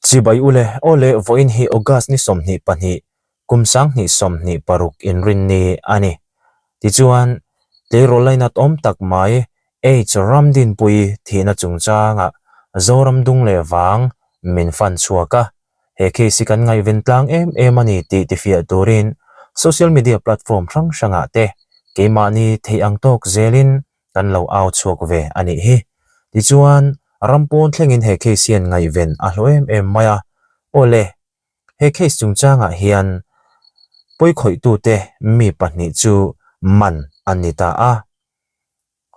Chibai ule, aw le vawiin hi August ni 22, kum 2026 inrinni a ni. Tichuan, tleirawl lainat awm tak mai H Ramdinpui thihna chungchangah Zoram dung leh vang min fan chhuak a, he case hi kan ngaihven tlang em em a ni tih tifiah turin social media platform hrang hrangah te keimahni theih ang tawk zelin kan lo au chhuak ve a nih hi. Tichuan, ram pawn thlengin he case hian ngaihven a hlawh em em mai a. Aw le, he case chungchangah hian pawikhawih-tute mi pahnih chu man an ni ta a.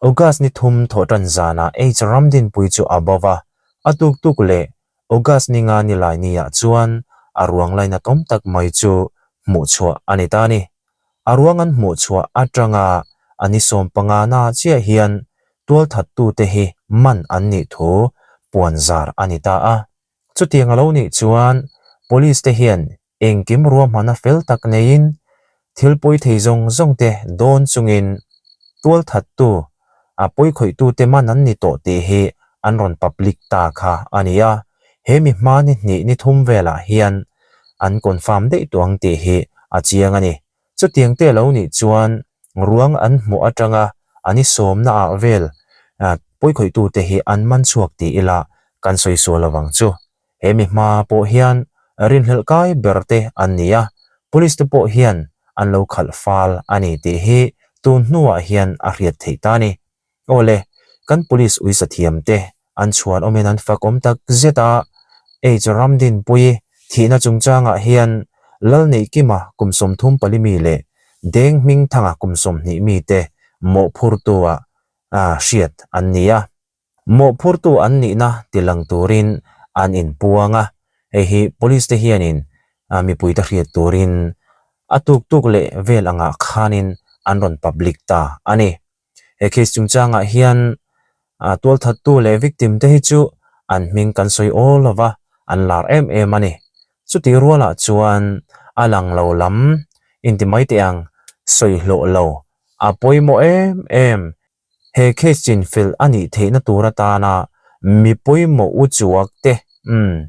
August ni thum thawhtan zanah H Ramdinpui chu a bo va, a tuk tuk leh August ni nga ni lai niah chuan a ruang lainatawm tak mai chu hmuhchhuah a ni ta a ni. A ruang an hmuhchhuah atanga a ni 15 na chiah hian tualthattute hi man an nih thu puanzar a ni ta a. Chutiang a lo nih chuan Police te hian engkim ruahmana fel tak neiin thil pawi thei zawng zawng te dawn chungin tualthattu a pawikhawih-tute man an ni tawh tih hi an rawn public ta kha a ni a. He mi hma ni hnih ni thum velah hian an confirm daih tawh ang tih hi a chiang a ni. Chutiang te lo nih chuan ruang an hmuh atanga an i sawmna ah vel pawikhawih-tute hi an man chhuak tih ila kan sawi sual lovang chu. He mi hma pawh hian rinhlelh kai ber te an ni a, police te pawh hian an lo khalh fal a ni tih hi tun hnuah hian a hriat theih ta a ni. Aw le, kan police uisa thiam te an chhuan awmin an fak awm tak zet a, H Ramdinpui thihna chungchangah hian Lalneihkima kum 34 mi leh Deng Hmingthanga kum 20 mi te mawhphurtu ah hriat an ni a. Mawhphurtu an nihna tilang turin an inpuang a, hei hi police te hianin mipuite hriat turin a tuk tuk leh vel angah khanin an rawn public ta a ni. He case chungchangah hian tualthattu leh victim te hi chu an hming kan sawi awl lova, an lar em em a ni. Chutih rualah chuan a lang lo lam inti mai teh ang sawi hlawh lo a pawimawh em em. He case chinfel a nih theihna tur atana mi pawimawh u chuak te umm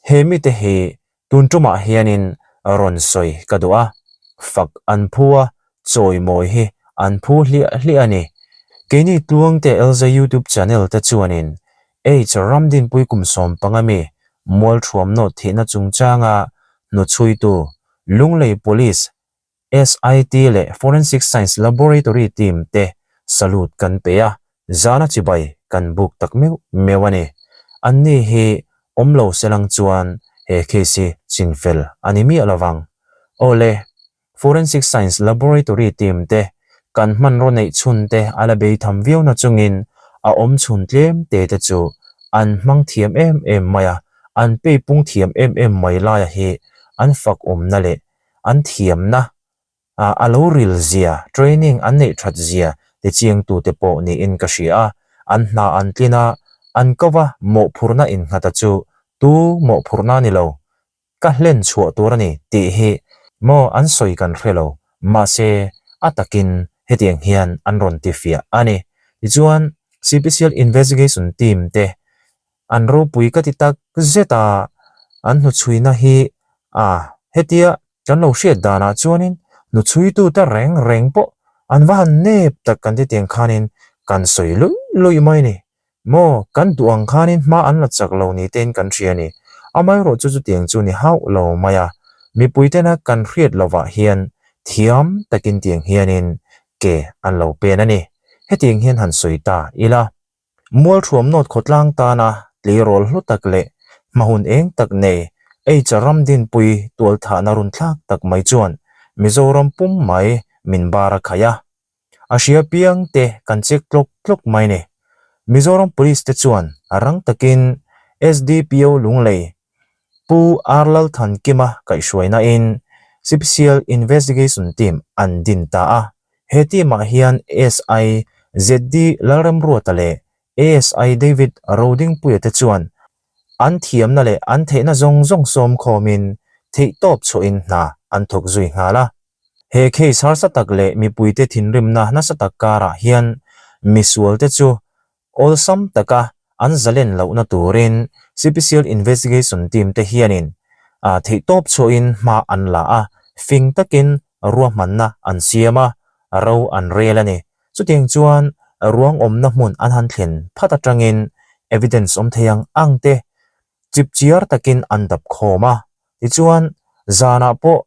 he mite hi tun tumah hianin rawn sawi ka duh a, fak an phu a, chawimawi hi an phu hliah hliah a ni. Keini Tluangte LZ YouTube channel te chuanin H Ramdinpui kum 15 mi Mualthuam nawt thihna chungchanga hnuchhuitu Lunglei Police SIT leh Forensic Science Laboratory team te salute kan pe a, zana chibai kan buk tak meuh meuh a ni. Anni hi awm lo selang chuan he case hi chinfel a ni miah lovang. Aw le, Forensic Science Laboratory team te kan hmanraw neih chhun te a la bei tham viau na chungin a awm chhun tlem te te chu an hmang thiam em em mai a, an peipung thiam em em mai laia hi an fak awmna leh an thiamna ah a lo ril zia, training an neih that zia ti chiangtute pawh niin ka hria a, an hna an tlin a, an ko va mawhphurhna innghat a chu tu mawhphurhna a ni lo, ka hlen chhuah tur a ni tih hi maw an sawi kan hre lo, mahse a takin hetiang hian an rawn ti fiah a ni. Tichuan, Cpcial Investigation Team te An ropui ka ti tak zet a, an hnuchhuina hi a hetia kan lo hriat danah chuanin hnuchhuitute reng reng pawh an va han nep tak kan ti tiang khanin kan sawi luih luih mai a ni. Maw, kan duh ang khanin hma an la chak lo ni tein kan hria a ni. Amaherawh chu chutiang chu ni hauh lo mai a, mipui tena kan hriat lovah hian thiam takin tiang hianin ke an lo pen a ni. Hetiang hian han sawi ta ila. Mualthuam nawt khawtlang tana tleirawl hlu tak leh hmahun eng tak nei H Ramdinpui tualthahna runthlak tak mai chuan Mizoram pum mai min bar a khaih a. A hria piang te kan check tlawk tlawk mai ni. Mizoram Police te chuan rang takin SDPO Lunglei Pu R Lalthankima kaihhruainain Special Investigation Team an din ta a. He team ah hian SI ZD Lalremruata leh ASI David Rodingpuia te chuan an thiamna leh an theihna zawng zawng sawm khawmin theihtawp chhuahin hna an thawk zui nghal a. He case harsa tak leh mipuite thinrimna nasa tak karah hian misualte chu Awlsam taka an zalen lohna turin CPCL Investigation Team te hianin theihtawp chhuahin hma an la a, fing takin ruahmanna an siam a, ro an rel a ni. Chutiang chuan ruang awmna hmun an han thlen phat atangin evidence awm thei ang ang te chipchiar takin an dap khawm a. Tichuan, zanah pawh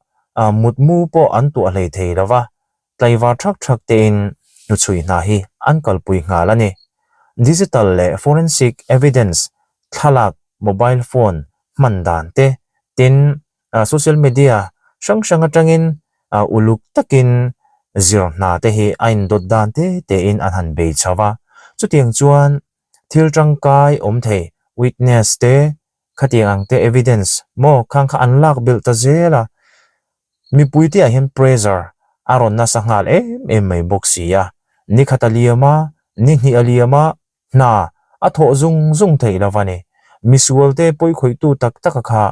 mutmu pawh an tuah hlei thei lo va, tlaivar thak thak tein hnuchhui hna hi an kalpui nghal a ni. Digital leh forensic evidence thlalak mobile phone hman dan te, tin social media hrang hrang atangin uluk takin zir hna te hi a indawt dan te tein an han bei chho va. Chutiang chuan thil tangkai awm thei witness te khatiang ang te evidence maw khang kha an lak belh ta zel a, mipui te ah hian pressure a rawn nasa nghal em em mai bawk si a, ni khat a liam a, ni hnih a liam a, hna a thawh zung zung theih lo a ni. Misual te pawikhawihtu tak tak a kha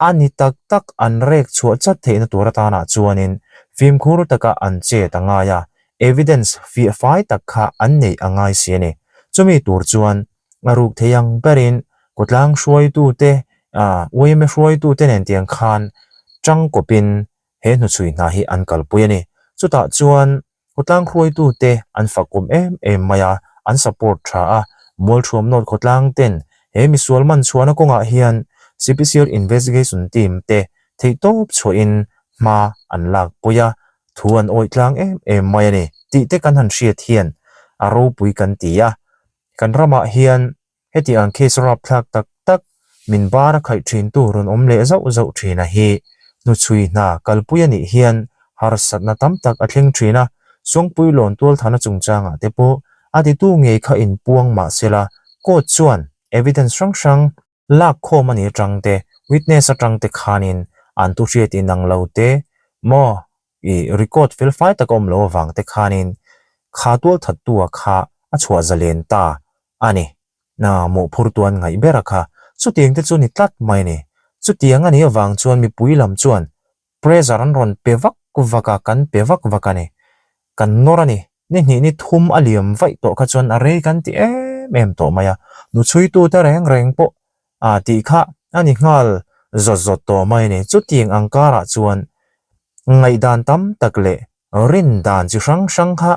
a ni tak tak an rek chhuah chat theihna tur atanah chuanin fimkhur taka an chet a ngai a, evidence fiah fai tak kha an neih a ngai si a ni. Chumi tur chuan a ruk thei ang berin khawtlang hruaitute, yma hruaitute nen tiang khan tangkawpin he hnuchhui hna hi an kalpui a ni. Chutah chuan Khawtlang hruaitute an fakawm em em mai a, an support tha a. Mualthuam North khawtlang ten he misual man chhuahna kawngah hian CPCL Investigation Team te theihtawp chhuahin hma an lak pui a, thu an awih tlang em em mai a ni tih te kan han hriat hian a ropui kan ti a. Kan ramah hian Heti ang case rapthlak tak tak min bar a khaih thintu rawn awm leh zauh zauh thin a hi. Hnuchhui hna kalpui a nih hian harsatna tam tak a thleng thin a, Sawngpui lawn tualthana chungchangah te pawh a titu ngei kha inpuang mah sela court chuan evidence hrang hrang lak khawm a nih atang te, witness atang te khanin an tu hriat inang lo te maw i record fel fai tak a awm lo avang te khanin kha tualthattu-a kha a chhuah zalen ta a ni. Na mawhphurtu an ngaih ber a kha. Chutiang te chu ni tlat mai a ni. Chutiang a nih avang chuan mipui lam chuan pressure an rawn pe vak vak a, kan pe vak vak a ni. Kan nawr a ni. Ni hnih ni thum a liam vaih tawh kha chuan a rei kan ti em em tawh mai a. Nuchhuitu te reng reng pawh a tih kha a ni nghal zawt zawt tawh mai a ni. Chutiang ang karah chuan ngaihdan tam tak leh Rin dan chi hrang hrang kha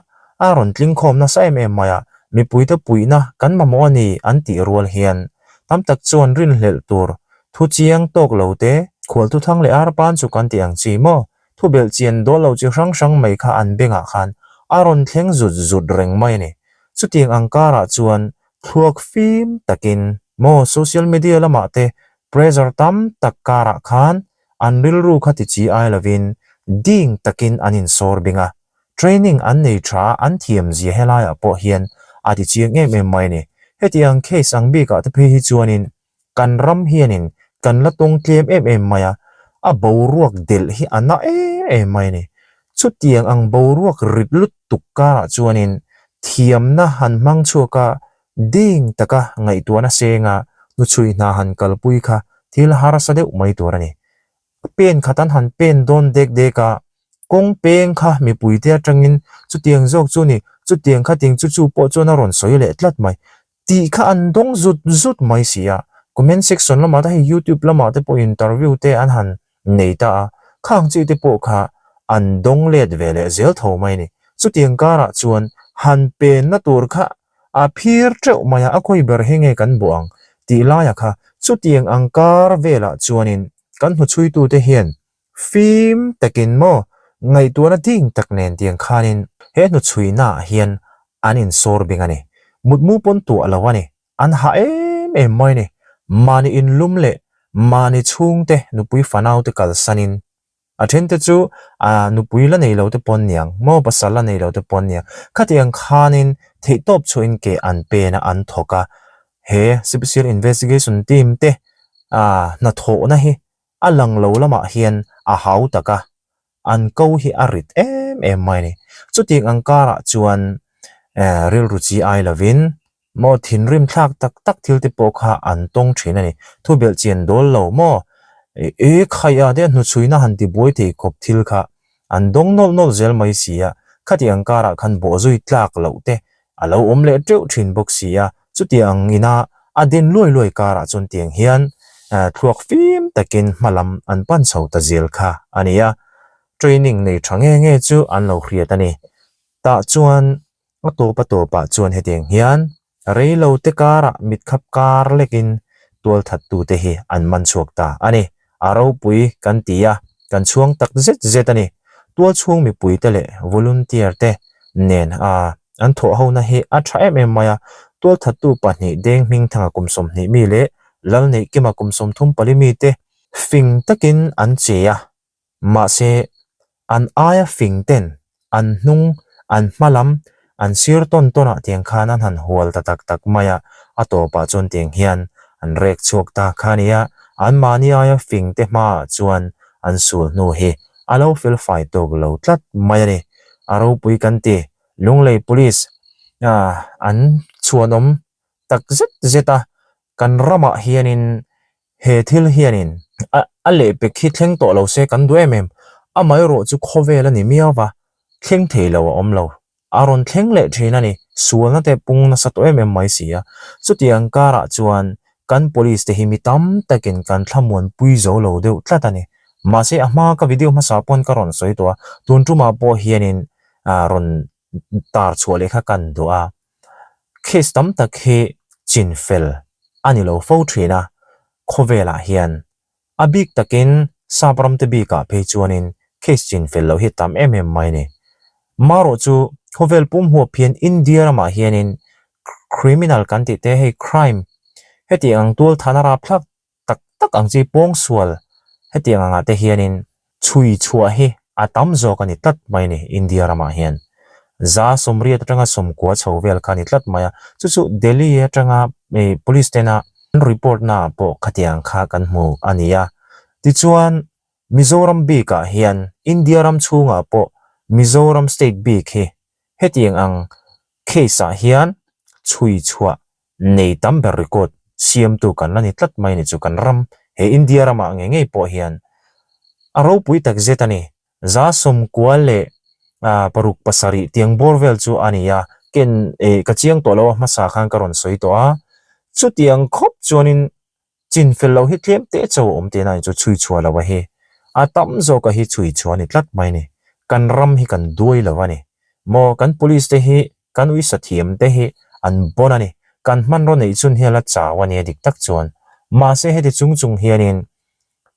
a rawn tling khawm nasa em em mai a, mipuite puihna kan mamawh a ni an tih rual hian tam tak chuan rinhlelh tur thu chiang tawk lo te, khual thuthang leh arpan chu kan tih ang chi maw? Thu belh chian dawl lo chi hrang hrang mai kha an bengah khan a rawn thleng zut zut reng mai a ni. Chutiang ang karah chuan thluak fim takin maw social media lamah te pressure tam tak karah khan An rilru kha ti chi ai lovin ding takin an insawr bing a, training an nei tha a, an thiam zia helaiah pawh hian a ti chiang em em mai a ni. Hetiang case ang bikah te phei hi chuanin kan ram hianin kan la tawng tlem em em mai a, a boruak delh hi a na em em mai a ni. Chutiang ang boruak rit lutuk karah chuanin thiamna han hmang chhuak a, Ding taka ngaihtuahna senga hnuchhui hna han kalpui kha thil harsa deuh mai tur a ni. Pen khat an han pen dawn dek dek a, kawng peng kha mipuite atangin chutiang zawk chu ni, chutiang kha ting chu chu pawh chuan a rawn sawi leh tlat mai. Tih kha an dawng zut zut mai si a. Comment section lamah te hei youtube lamah te pawh interview te an han nei ta a, khang chi te pawh kha an dawng let ve leh zel tho mai a ni. Chutiang karah chuan han penna tur kha A phir teuh mai a, a khawi ber hi nge kan buh ang tih laia kha chutiang ang kar velah chuanin kan hnuchhuitute hian fim takin maw ngaihtuahna ding tak nen tiang khanin he hnuchhuinaah hian an insawr bing a ni. Mutmu pawn tuah lo a ni. An hah em em mai a ni. Mahni inlum leh mahni chhungte nupui fanaute kalsanin A then te chu a nupui la nei lo te pawh an niang, maw pasal la nei lo te pawh an niang. Khatiang khanin theihtawp chhuahin ke an pen a, an thawk a. He Special Investigation Team te hnathawhna hi a lang lo lamah hian a hau tak a, an ko hi a rit em em mai a ni. Chutiang ang karah chuan rilru chi ai lovin Maw thinrim thlak tak tak thil te pawh kha an tawng thin a ni. Thu belh chian dawl lo maw? E khaih a te hnuchhuina han ti buai thei khawp thil kha an dawng nawlh nawlh zel mai si a, khati ang karah khan bawhzui tlak loh te a lo awm leh teuh thin bawk si a, chuti ang ina A din luai luai karah chuan tiang hian thluak fim takin hma lam an pan chho ta zel kha a ni a. Training nei tha nge nge chu an lo hriat a ni. Tah chuan a tawp a tawpah chuan hetiang hian rei lo te karah mitkhap kar lekin tualthattute hi an man chhuak ta a ni. A ropui kan ti a, kan chhuang tak zet zet a ni. Tualchhung mipuite leh volunteer te nen a an thawh hona hi a tha em em mai a. Tualthattu pahnih Deng Hmingthanga kum 20 mi leh Lalneihkima kum 34 mi te fing takin an che a. Mahse, an aia fing ten an hnung, an hma lam, an sir tawn tawnah tiang khan an han hual ta tak tak mai a, a tawpah chuan tiang hian an rek chhuak ta kha a nia, anmahni aia fing te hmaah chuan an sul hnu hi a lo fel fai tawk lo tlat mai a ni. A ropui kan ti, Lunglei Police an chhuanawm tak zet zet a, kan ramah hianin he thil hianin a lehpek hi thleng tawh lo se kan duh em em, amaherawh chu khawvel a ni miau va, thleng thei lo a awm lo, a rawn thleng leh thin a ni, sualna te pung nasa tawh em em mai si a, chutiang karah chuan kan police te hi mi tam takin kan thlamuan pui zo lo deuh tlat a ni, mahse a hma ka video hmasa pawn ka rawn sawi tawh a, tun tumah pawh hianin rawn tar chhuah leh kha kan duh a. Case tam tak hi chin fel a ni lo fo thin a, khawvelah hian a bik takin sap ramte bikah phei chuanin case chin fel loh hi tam em em mai a ni. Marawh chu khawvel pum huap hian India ramah hianin criminal kan tih te hei crime heti ang tualthana rapthlak tak tak ang chi pawngsual hetiang angah te hianin chhui chhuah hi a tam zawk a ni tlat mai a ni India ramah hian. Za sawmriat atanga sawmkua chho vel kha a ni tlat mai a, chu chu Delhi atanga police tena an report naah pawh khatiang kha kan hmu a ni a. Tichuan Mizoram bikah hian India ram chhungah pawh Mizoram state bik hi hetiang ang case ah hian chhui chhuah nei tam ber record siamtu kan la ni tlat mai ni chu kan ram he India ramah ngei ngei pawh hian a ropui tak zet a ni. Za sawmkua leh paruk pasarih tiang bawr vel chu a ni a, ken eh ka chiang tawh lo a hmasa khan ka rawn sawi tawh a, chutiang khawp chuanin Chin fel loh hi tlem teh cho a awm tihna hi chu chhui chhuah lo a hi. A tam zawk a hi chhui chhuah a ni tlat mai ni. Kan ram hi kan duai lo a ni. Maw kan police te hi kan uisa thiam te hi an bon a ni. Kan hmanraw neih chun hi a la chau a ni a dik tak chuan. Mahse heti chung chung hianin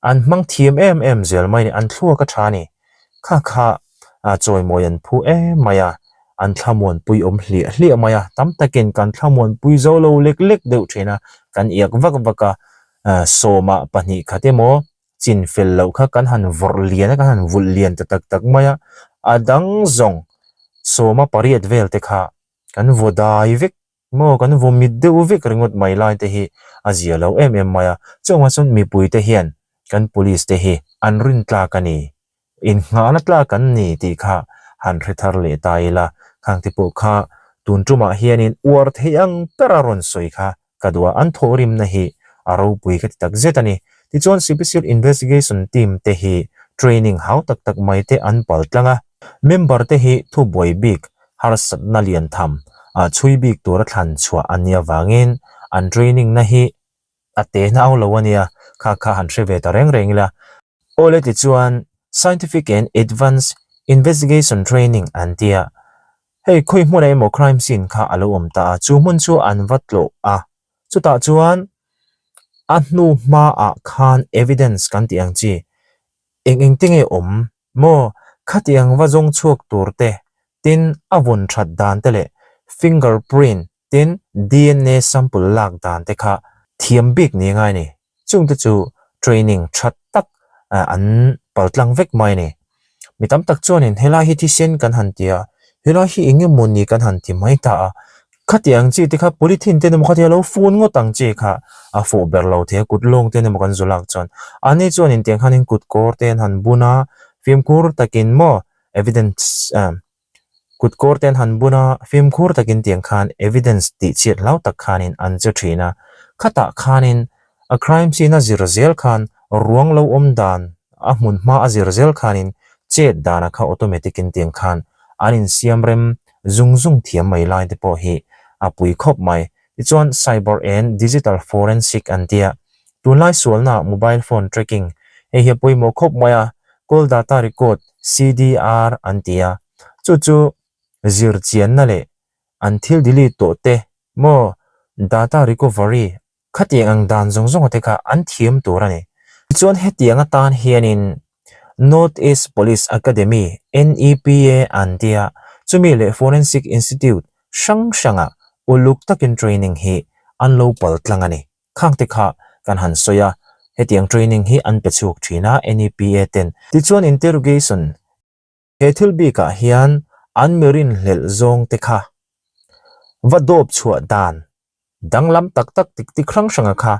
an hmang thiam em em zel mai a ni. An thluak a tha a ni. Kha kha chawimawi an phu em mai a, an thlamuanpui awm hliah hliah mai a, tam takin kan thlamuanpui zo lo lek lek deuh thin a, kan iak vak vak a, sawmah pahnih khat emaw chin fel loh kha kan han vawrh lian a, kan han vulh lian ta tak tak mai a, a dang zawng sawma pariat vel te kha kan vaw dai vek Maw kan vawmit deuh vek ringawt mai lai te hi a zia lo em em mai a, chungah chuan mipui te hian kan police te hi an rin tlak a ni, innghahna tlak an ni tih kha han hre thar leh ta ila, khang te pawh kha tun tumah hianin uar thei ang ber a rawn sawi kha ka duh a, an thawhrimna hi a ropui ka ti tak zet a ni. Tichuan Special Investigation Team te hi training hau tak tak mai te an pal tlang a. Member te hi thubuai bik harsatna lian tham ah chhui bik tura thlan chhuah an nih avangin an training na hi a te hnau lo a nia, kha kha han hre ve ta reng reng ila. Awle tichuan Scientific and Advanced Investigation Training an tia, hei khawi hmunah emaw crime scene kha a lo awm ta a, chu hmun chu an va tlawh a, chutah chuan a hnu hmaah khan evidence kan tih ang chi eng eng te nge awm Maw, khatiang va zawng chhuak tur te, tin a vawn that dan te leh finger print tin DNA sample lak dan te kha thiam bik ni ngai ni. Chung te chu training tha tak an paltlang vek mai ni. Mi tam tak chuanin helai hi thisen kan han ti a, helai hi eng emaw ni kan han ti mai ta a, Khatiang chi te kha polythene ten emaw khatia lo fun ngawt ang chi kha a fuh ber lo thei a, kut lawng ten emaw kan zu lak chuan ani chuan intiang khanin kut kawr te an han bun a, fimkhur takin maw evidence ah kut kawr te an han bun a, fimkhur takin tiang khan evidence tih chhiat hlau tak khanin an che thin a, khatah khanin a crime scene a zir zel khan ruang lo awm dan a hmun hma a zir zel khanin chet dana kha automatic in tiang khan an insiam rem zung zung thiam mai lai te pawh hi a pui khawp mai. Tichuan Cyber and Digital Forensic an tia. Tunlai sualnaah mobile phone tracking hei hi a pawimawh khawp mai a, Call Data Record, CDR, an ti a. Chu chu zir chianna leh an thil delete tawh te maw data recovery Khatiang ang dan zawng zawng te kha an thiam tur a ni. Tichuan hetiang atan hianin North East Police Academy, NEPA, an tia, chumi leh Forensic Institute hrang hrangah uluk takin training hi an lo pal tlang a ni. Khang te kha kan han sawi a, hetiang training hi an pe chhuak thin a NEPA ten. Tichuan interrogation He thil bikah hian an mi rinhlelh zawng te kha va dawp chhuah dan danglam tak tak tik tik hrang hranga kha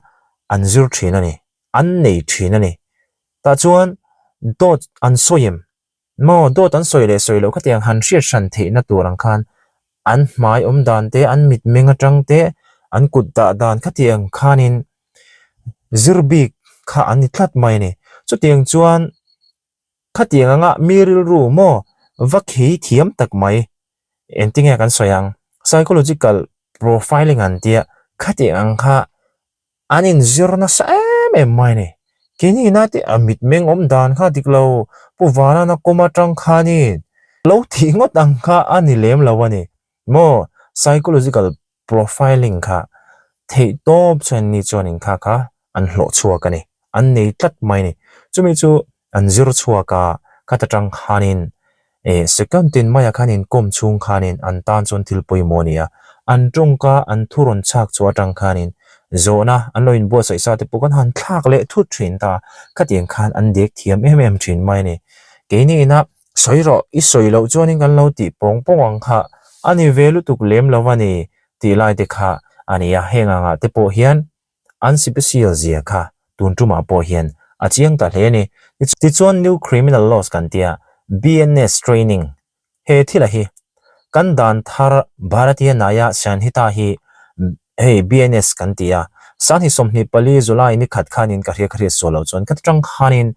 an zir thin a ni, an nei thin a ni. Tah chuan dawt an sawi em? Maw dawt an sawi leh sawi loh khatiang han hriat hran theihna tur ang khan an hmai awm dan te, an mitmeng atang te, an kut dah dan khatiang khanin zir bik kha an ni tlat mai a ni. Chutiang chuan Khatiang anga mi rilru maw va khei thiam tak mai engtinge kan sawi ang psychological profiling an tia khatiang ang kha an inzir nasa em em mai a ni. Keini ina te a mitmeng awm dan kha dik lo Pu Vanana kawm atang khanin lo tih ngawt ang kha a ni lem lo a ni maw psychological profiling kha theih tawp chuan ni chuanin kha kha an hlawh chhuak a ni, an nei tlat mai a ni. Chumi chu an zir chhuak a, khata tang khanin eh second tin maiah khan inkawm chhung khanin an tan chuan thil pawimawh a ni a, an tawngka an thu rawn chhak chhuah atang khanin zawhna an lo inbuatsaih sa te pawh khan han thlak leh thut thin ta, khatiang khan an dek thiam em em thin mai a ni. Keini ina Sawi rawh, i sawi loh chuanin kan lo tih pawng pawng ang kha a ni ve lutuk lem lo a ni tih lai te kha a ni a, heng angah te pawh hian an sipisial zia kha tun tumah pawh hian a chiang ta hle a ni. Tichuan New Criminal Laws kan tia BNS training he thila hi kan dan thar Bharatiya Nyaya Sanhita hi Hei BNS kan ti a, Sanghnih 24 July ni khat khanin ka hria ka hriat sual loh chuan ka tang khanin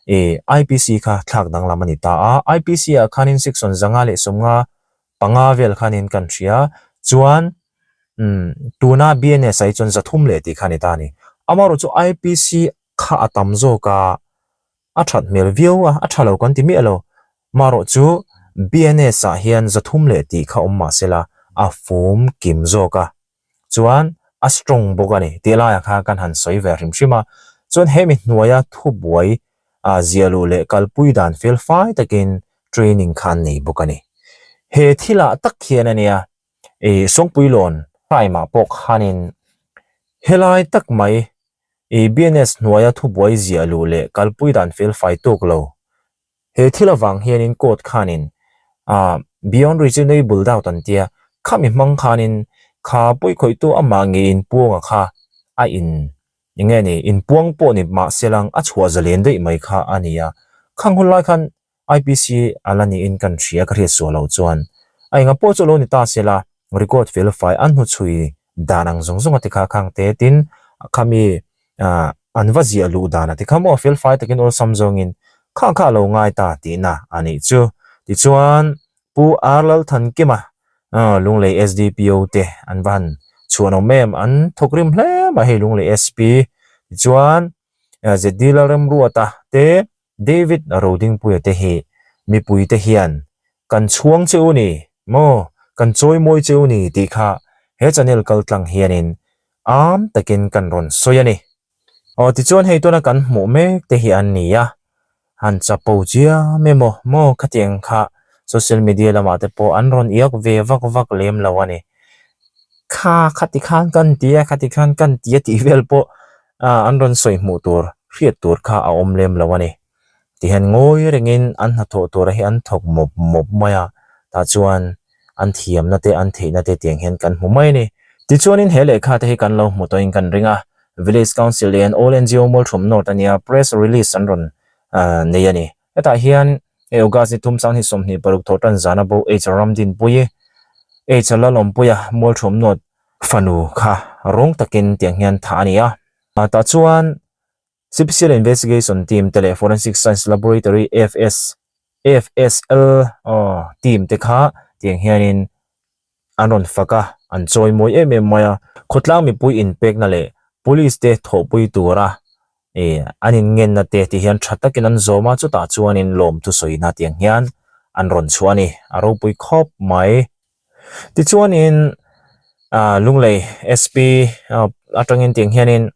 ih IPC kha thlak danglam a ni ta a, IPC ah khanin section 555 vel khanin kan hria chuan umm tuna BNS ah hi chuan 300 leh tih kha a ni ta a ni. Amaherawh chu IPC kha a tam zawk a, a that hmel viau a, a tha lo kan ti miah lo. Marawh chu BNS ah hian 300 leh tih kha awm mah sela a fum kim zawk a, chuan a strong bawk a ni tih laiah khan kan han sawi ve hrim hrim a. Chuan hemi hnuaia thubuai ah ziah luh leh kalpui dan fel fai takin training kha an nei bawk a ni. He thilah tak hian a nia ih Sawngpuilawn crime ah pawh khanin helai tak mai I BNS hnuaia thubuai ziah luh leh kalpui dan fel fai tawk lo. He thil avang hianin court khanin ah beyond reasonable doubt an tia, khami hmang khanin kha pawikhawihtu amah nge inpuanga kha a in eng nge ni inpuang pawh ni mahse lang a chhuah zalen daih mai kha a ni a. Khang hun lai khan IPC a la niin kan hria ka hriat suah loh chuan a enga pawh chu lo ni ta se la record fel fai an hnuchhui dan ang zawng zawng a ti kha khang te tin khami ah an va ziah luh dan a ti kha maw fel fai takin awlsam zawngin khang kha a lo ngai ta tihna a nih chu. Tichuan Pu R Lalthankima Lunglei SDPO te an va han chhuan awm em an thawk rim hle mai hei Lunglei SP tichuan ZD Lalremruata te David Rodingpuia te hi mipuite hian kan chhuang che u ni maw, kan chawimawi che u ni tih kha he channel kal tlang hianin am takin kan rawn sawi a ni. Aw tichuan hei tuna kan hmuh mek te hi an ni a, han chapo chiam emaw maw khatiang kha social media lamah te pawh an rawn iak ve vak vak lem lo a ni. Kha khati khan kan ti a, khati khan kan ti a tih vel pawh ah an rawn sawi hmuh tur hriat tur kha a awm lem lo a ni. Tihian ngawi rengin an hnathawh tura hi an thawk mawp mawp mai a, tah chuan an thiamna te an theihna te tiang hian kan hmu mai a ni. Tichuanin he lehkha te hi kan lo hmu tawhin kan ring a, Village Council leh an All NGO Mualthum North a nia press release an rawn nei a ni. Hetah hian hei August ni thum 2026 thawh tan zana bo H Ramdinpuii, H Lalawmpuia Mualthum North fanu kha rawng takin tiang hian thah a ni a. Tah chuan Special Investigation Team te leh Forensic Science Laboratory, FS, FSL, team te kha tiang hianin. An rawn fak a, an chawimawi em em mai a. Khawtlang mipui inpekna leh Police te thawhpui tura ih an inngenna te ti hian tha takin an zawm a, chutah chuanin lawmthu sawina tiang hian an rawn chhuah a ni, a ropui khawp mai. Tichuanin ah Lunglei SP atangin tiang hianin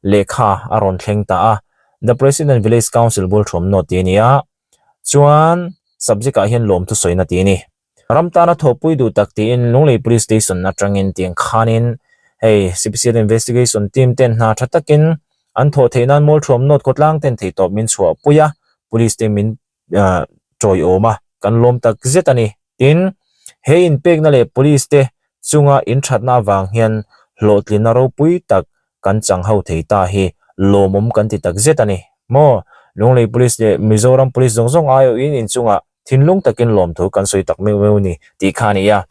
lehkha a rawn thleng ta a, The President Village Council Bualthuam Note tih a ni a, chuan subject ah hian lawmthu sawina tih a ni. Ram tana thawhpui duh tak tiin Lunglei Police Station atangin tiang khanin hei CPCL Investigation Team ten hna tha takin an thawh theih nan Mualthuam North khawtlang ten theihtawp min chhuahpui a, Police te min tawiawm a, kan lawm tak zet a ni. Tin, he inpekna leh Police te chunga inthatna avang hian hlawhtlinna ropui tak kan chang ho thei ta hi lawmawm kan ti tak zet a ni. Maw? Lunglei Police leh Mizoram Police zawng zawng aiawhin inchungah thinlung takin lawmthu kan sawi tak meuh meuh ni tih kha a ni a.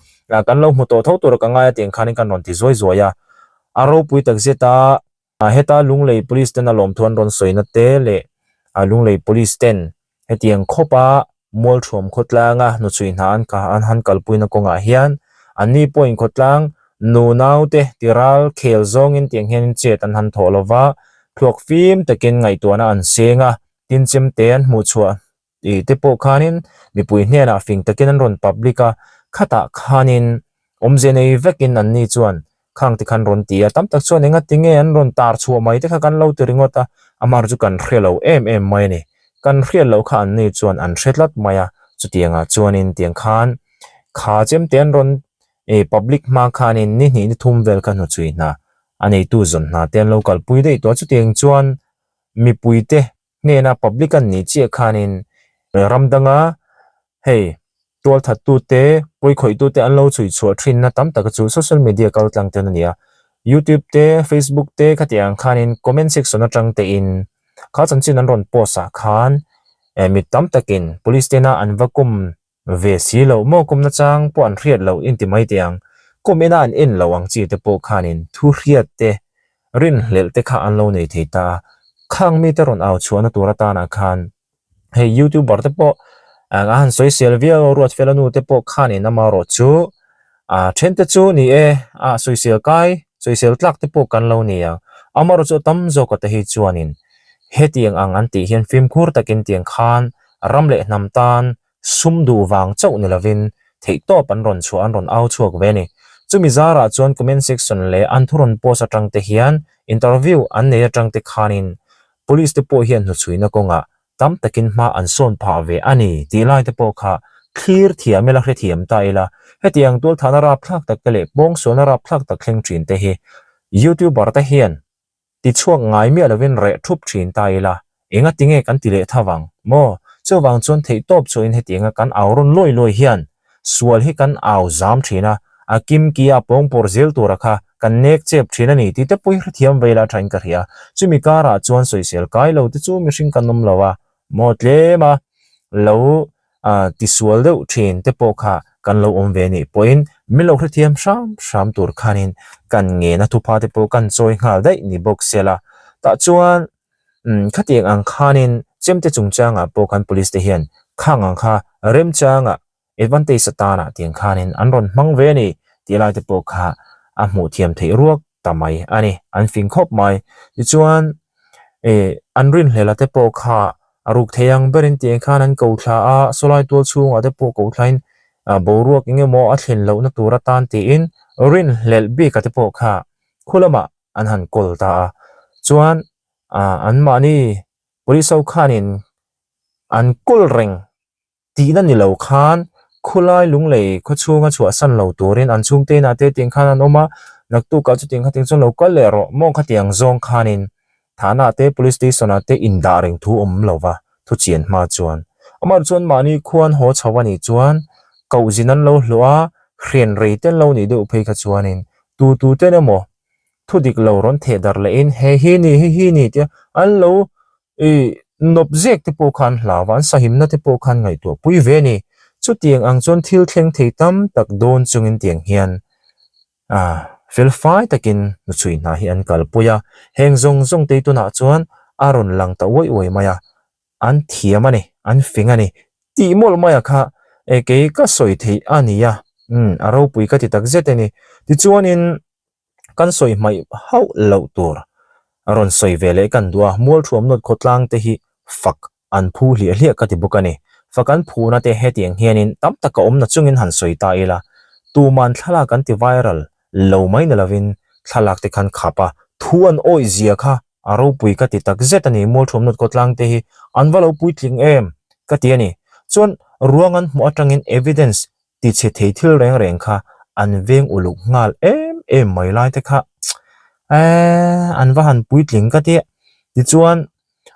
Kan lo hmu tawh tho tura ka ngai a tih ang khanin kan rawn ti zuai zuai a. A ropui tak zet a, heta Lunglei Police ten a lawmthu an rawn sawina te leh Lunglei Police ten Hetiang khawpa Mualthuam khawtlanga hnuchhui hna an an han kalpuina kawngah hian anni pawhin khawtlang nunaute tiral khel zawngin tiang hianin chet an han thawh lova, thluak fim takin ngaihtuahna an seng a, tin chemte an hmuhchhuah tih te pawh khanin mipui hnenah fing takin an rawn public a, khatah khanin Awmze nei vekin anni chuan khang te khan rawn ti a, tam tak chuan enga tinge an rawn tar chhuah mai te kha kan lo ti ringawt a, amar chu kan hre lo em em mai a ni. Kan hriat loh kha anni chuan an hre tlat mai a, chutiangah chuanin tiang khan kha chemte an rawn eh public hma khanin ni hnih ni thum vel kha hnuchhui hna a neitu zawn hna te an lo kalpui daih tawh a, chutiang chuan mipuite hnena public an nih chiah khanin ram danga hei tualthattute pawikhawih-tute an lo chhui chhuah thinna tam taka chu social media kal tlang ten a ni a, youtube te facebook te khatiang ang khanin comment section atang tein kha chanchin an rawn post ah khan eh mi tam takin police tena an va kum ve si loh maw kum nachang pawh an hriat loh inti mai teh ang kum ina an en loh ang chi te pawh khanin thu hriat te rinhlelh te kha an lo nei thei ta a, khang mite rawn au chhuahna tur atanah khan hei youtuber te pawh a han sawisel viau a Ruatfela nu te pawh khanin amaherawh chu a then te chu ni e a sawisel kai sawisel tlak te pawh kan lo ni ang amaherawh chu a tam zawk a te hi chuanin hetiang ang an tih hian fimkhur takin tiang khan ram leh hnam tan sum duh vang chauh ni lovin theihtawp an rawn chhuah an rawn au chhuak ve a ni. Chumi zarah chuan comment section leh an thu rawn post atang te hian interview an nei atang te khanin police te pawh hian hnuchhuina kawngah tam takin hma an sawn phah ve a ni tih lai te pawh kha thlir thiam ila hrethiam ta ila hetiang tualthahna rapthlak tak te leh pawngsualna rapthlak tak thleng thin te hi youtuber te hian Tichhuak ngai miah lovin reh thup thin ta ila, enga tinge kan ti leh tha vang maw? Chuvang chuan theihtawp chuahin hetianga kan au rawn luai luai hian sual hi kan au zam thin a, a kim ki a pawngpawr zel tura kha kan nek chep thin a ni tih te pawh hi hrethiam vei la thain ka hria. Chumi karah chuan sawisel kai lo te chu mihring kan awm lo a maw tlem a lo tisual deuh thin te pawh kha kan lo awm ve nih pawhin min lo hrethiam hram hram tur khanin kan ngena thupha te pawh kan chawi nghal daih ni bawk se la. Tah chuan khatiang ang khanin chemte chungchangah pawh khan police te hian khang ang kha remchangah advantage atana tiang khanin an rawn hmang ve a ni tih lai te pawh kha a hmuh thiam theih ruak ta mai a ni, an fing khawp mai. Tichuan eh an rinhlela te pawh kha a ruk thei ang berin tiang khan an ko thla a, sawlai tual chhungah te pawh ko thlain ah boruak eng emaw a thlen lohna tur atan tiin rinhlelh bik a te pawh kha khu lamah an han kawl ta a. Chuan ah anmahni police ho khanin an kawl reng. Tihna ni lo khan khulai lunglei khawchhunga chhuahsan lo turin an chhungte inah te tiang khan an awm a, naktukah chutiang khatiang chuan lo kal leh rawh maw khatiang zawng khanin Thana te Police Station ah te indah reng thu awm lo va thu chian hma chuan. Amah chuan mahni khuan haw chho a nih chuan koh zin an lo hlawh a, hrian rei te an lo nih deuh phei kha chuanin tu tu ten emaw thu dik lo rawn theh darh lehin he hi ni he hi ni tia an lo I nawp zek te pawh khan hlau a, an sahimna te pawh khan ngaihtuah pui ve a ni. Chutiang ang chuan thil thleng thei tam tak dawn chungin tiang hian ah fel fai takin hnuchhui hna hi an kalpui a. Heng zawng zawng te tunah chuan a rawn lang ta uai uai mai a, an thiam a ni, an fing a ni tih mawlh maia kha e kei ka sawi theih a ni a. Umm a ropui ka ti tak zet a ni. Tichuanin kan sawi hmaih hauh loh tur a rawn sawi ve leh kan duh a, Mualthuam nawt khawtlang te hi fak an phu hliah hliah ka ti bawk a ni. Fak an phuna te hetiang hianin tam tak a awm na chungin han sawi ta ila, tuman thlalak an ti viral lo mai ni lovin thlalak te khan khap a, thu an awih zia kha a ropui ka ti tak zet a ni. Mualthuam nawt khawtlang te hi an va lo puitling em ka ti a ni. Chuan ruang an hmuh atangin evidence ti chhe thei thil reng reng kha an veng uluk nghal em em mai lai te kha eee an va han puitling ka tia. Tichuan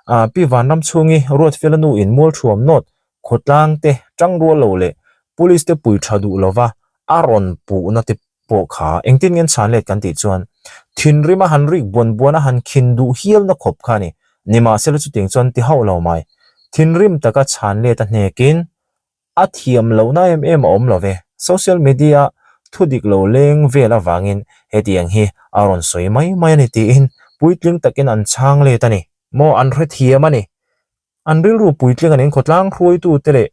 ah Pi Vanramchhungi Ruatfela nu in Mualthuam nawt khawtlang te tangrual lo leh police te pui tha duh lova a rawn puhna te pawh kha engtin nge an chhan let kan tih chuan thinrim a han rik buan buan a han khin duh hial na khawp kha a ni. Nimahsela chutiang chuan ti hauh lo mai. Thinrim taka chhan let a hnekin A thiam lohna em em a awm lo ve. Social media a thu dik lo leng vel avangin hetiang hi a rawn sawi mai mai a ni tiin puitling takin an chhang let a ni. Maw an hrethiam a ni. An rilru puitling an inkhawtlang hruaitute leh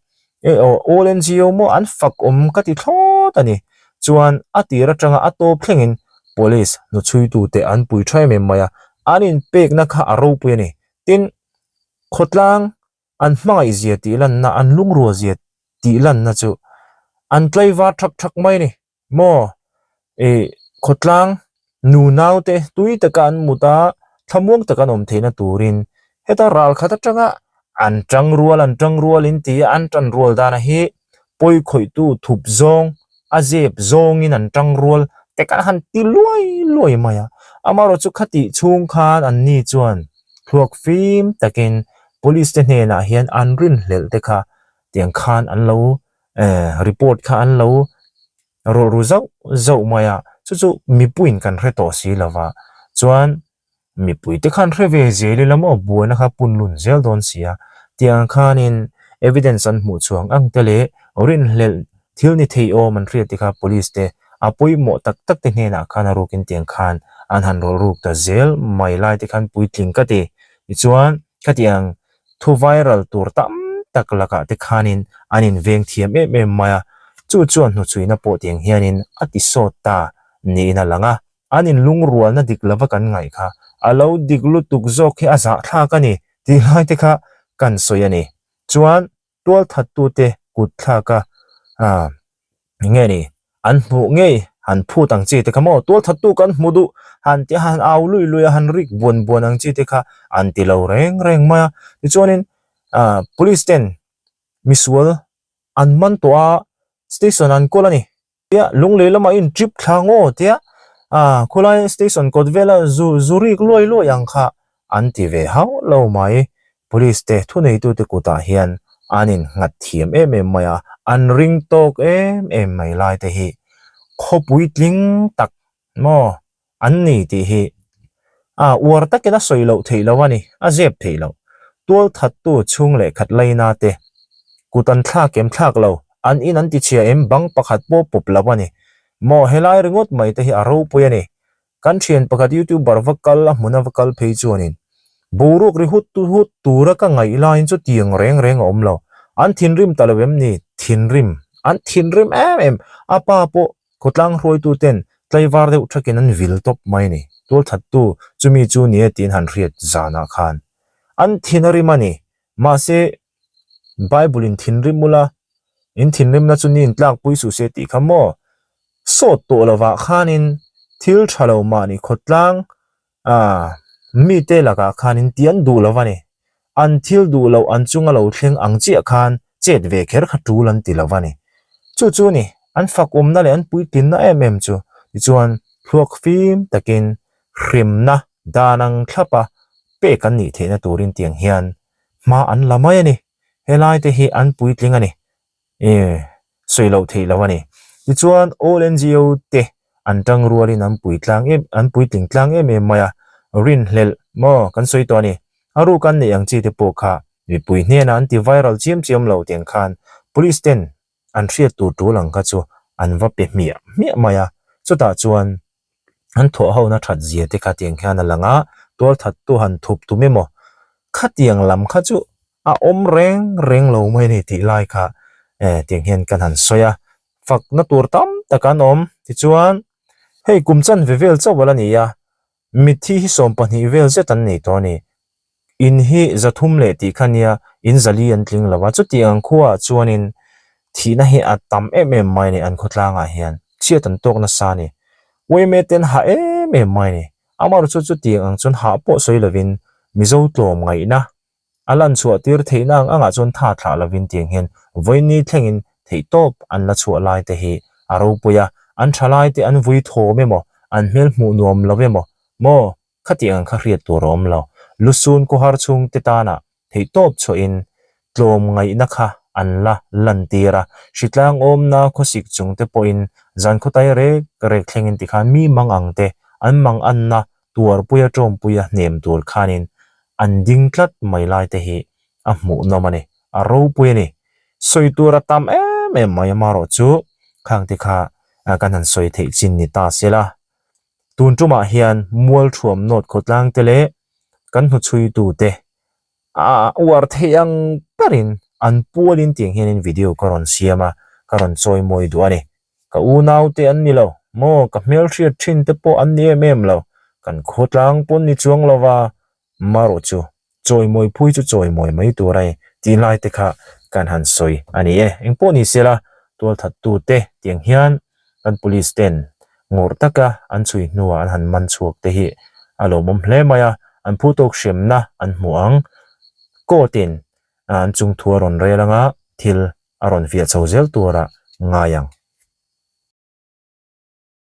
All NGO maw an fak awm ka ti thlawt a ni. Chuan a tir atanga a tawp thlengin Police hnuchhuitute an pui tha em em mai a, an inpekna kha a ropui a ni. Tin, khawtlang An hmangaih zia tih lanna, an lungrua zia tih lanna chu an tlaivar thak thak mai a ni. Maw ih khawtlang nu naute tui taka an mut a, thlamuang taka an awm theihna turin heta ral khat atanga an tangrual an tangrual in ti a, an tanrual dana hi pawi khawihtu thup zawng a zep zawngin an tangrual te kha han ti luai luai mai a. Amaherawhchu khatih chhung khan anni chuan thluak fim takin police te hnenah hian an rinhlelh te kha tiang khan an lo eh report kha an lo rawlh ru zauh zauh mai a, chu chu mipuiin kan hre tawh si lo va chuan Mipui te khan hre ve zel ila maw buaina kha pun lun zel dawn si a, tiang khanin evidence an hmuh chhuang ang te leh rinhlelh thil ni thei awm an hriat te kha police te a pawimawh tak tak te hnenah khan a rukin tiang khan an han rawlh ruk ta zel mai lai te khan puitling ka ti. Tichuan khatiang thu viral tur tam tak lakah te khanin an inveng thiam em em mai a, chu chuan hnuchhuina pawh tiang hianin a ti sawt ta niin a lang a. An inlungrualna dik lova kan ngaih kha a lo dik lutuk zawk hi a zahthlak a ni tih lai te kha kan sawi a ni. Chuan tualthattute kut thlaka ah eng nge ni an hmuh ngei han phut ang chi te kha maw tualthattu kan hmu duh han ti han au lui lui a han rik buan buan ang chi te kha an ti lo reng reng mai a. Tichuanin ah police ten misual an man tawh a station an kawl a ni. Tia lunglei lamah in trip thla ngaw tia ah khulai station kawt vela zu zu rik luai luai ang kha an ti ve hauh lo mai. Police te thuneitute kutah hian an in nghat thiam em em mai a, an ring tawk em em mai lai te hi khawpui tling tak maw An ni tih hi a uar takin a sawi loh theih loh a ni, a zep theih loh. Tualthattu chhung leh khat laina te kut an thlak em thlak lo, an in an tichhia em bang pakhat pawh pawp lo a ni. Maw helai ringawt mai te hi a ropui a ni. Kan thian pakhat youtuber va kal a hmuna va kal phei chuanin boruak ri hut hut tura ka ngaih laiin chutiang reng reng a awm lo. An thinrim ta lo em ni? Thinrim. An thinrim em em. A pa pawh Khawtlang hruaituten tlaivar deuh thakin an vil tawp mai a ni. Tualthattu chumi chu ni e tiin han hriat zanah khan an thin a rim a ni. Mahse, Bible-in thinrim ula, in thinrimna chu ni intlakpui suh se tih kha maw? Sawt tawh lovah khanin thil tha lo mahni khawtlang A, mite lakah khan in ti an duh lo a ni. An thil duh loh an chunga lo thleng ang chiah khan chet ve kher kha tul an ti lo a ni. Chu chu ni, an fakawmna leh an puitlinna em em chu. Tichuan, thluak fim takin hremna dan ang thlapa pek an nih theihna turin tiang hian hma an la mai a ni. Helai te hi an puitling a ni. E, sawi loh theih loh a ni. Tichuan, All NGO te an tang rualin an pui tlang em, an puitling tlang em em mai a, rinhlelh maw kan sawi tawh a ni. A ruk an neih ang chi te pawh kha mipui hnenah an ti viral chiam chiam lo tiang khan police ten an hriat tur tul ang kha chu an va pe hmiah hmiah mai a. Chutah chuan an thawh hona that zia te kha tiang hian a lang a, tualthattu han thup tum emaw khatiang lam kha chu a awm reng reng lo mai a ni tih lai kha eh tiang hian kan han sawi a. Fakna tur tam tak an awm. Tichuan, hei kum chanve vel chauh a la ni a, mitthi hi 12 vel zet an nei tawh a ni. In hi 300 leh tih kha nia, in 400 an tling lo a, chutiang ang khuaah chuanin thihna hi a tam em em mai a ni an khawtlangah hian, chhiat an tawk nasa a ni. Uaime te an hah em em mai a ni. Amaherawhchu chutiang ang chuan hah pawh sawi lovin Mizo tlawm ngaihna A lan chhuah tir theihna ang angah chuan tha thlah lovin tiang hian vawiinni thlengin theihtawp an la chhuah lai te hi a ropui a, an tha lai te an vui thawm emaw, an hmel hmuh nuam lo emaw, maw khatiang ang kha hriat tur a awm lo. Lusun khawhar chhung te tana theihtawp chhuahin tlawm ngaihna kha an la lan tir a, hritlang awmna khawsik chung te pawhin zan khawtai rek rek thlengin tikhan mi mang ang te an mang anna tuarpuia tawmpuia hnem tur khanin an ding tlat mai lai te hi a hmuhnawm a ni, a ropui a ni. Sawi tur a tam em em mai amaherawh chu khang te kha kan han sawi theih chin ni ta se la. Tun tumah hian Mualthuam North khawtlang te leh kan hnuchhuitu te a uar theih ang berin an pualin tiang hianin video ka rawn siam a, ka rawn chawimawi duh a ni. Ka unaute an ni lo maw, ka hmelhriat thin te pawh an ni em em lo, kan khawtlang pawn ni chuang lo va, marawh chu chawimawi phui chu chawimawi mai tur a ni tih lai te kha kan han sawi a ni e. Engpawh ni se la, tualthattu te tiang hian kan police ten ngawrh taka an chhui hnuah an han man chhuak te hi a lawmawm hle mai a, an phu tawk hremna an hmu ang. Court in an chungthu a rawn rel anga thil a rawn fiah chho zel tura ngai ang.